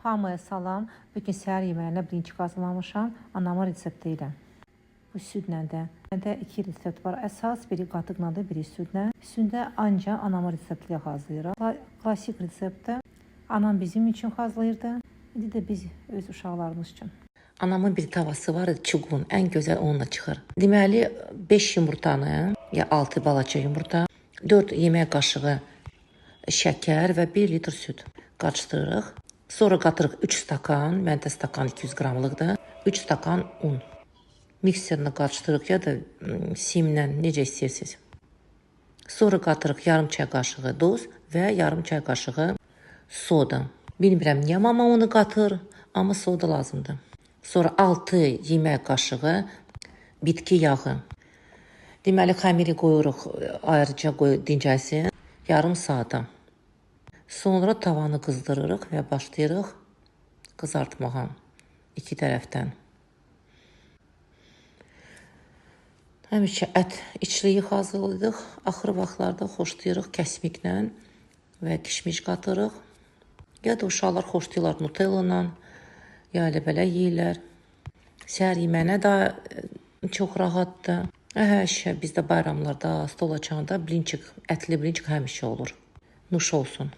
Hamıya salam. Bu gün səhər yeməyinə blinçik hazırlamışam. Anamın resepti ilə. Bu südlə də. Məndə iki resept var. Əsas biri qatıqladır, biri südlə. Süddə ancaq anamın resepti ilə hazırlayıram. Klassik reseptdir. Anam bizim üçün hazırlayırdı. İndi də biz öz uşaqlarımız üçün. Anamın bir tavası var idi, çuğun. Ən gözəl onunla çıxır. Deməli 5 yumurtanı, ya 6 balaca yumurta, 4 yemək qaşığı şəkər və 1 litr süd qarışdırırıq. Sonra qatırıq 3 stakan, məndə stakan 200 qramlıqdır. 3 stakan un. Mikserlə qarışdırırıq ya da simlə, necə istəyirsiniz. Sonra qatırıq yarım çay qaşığı duz və yarım çay qaşığı soda. Bilmirəm niyə mama onu qatır, amma soda lazımdır. Sonra 6 yemək qaşığı bitki yağı. Deməli xəmiri qoyuruq, ayrıca qoy dincəlsin yarım saata. Sonra tavanı qızdırırıq və başlayırıq qızartmağa iki tərəfdən. Həmişə ət içliyi hazırladıq. Axır vaxtlarda xoşlayırıq kəsmiklə və kişmiş qatırıq. Ya da uşaqlar xoşlayırlar Nutella ilə, ya elə belə yeyirlər. Səhər yeməyinə də çox rahatdır. Həmişə bizdə bayramlarda stol açanda blinçik, ətli blinçik həmişə olur. Nuş olsun.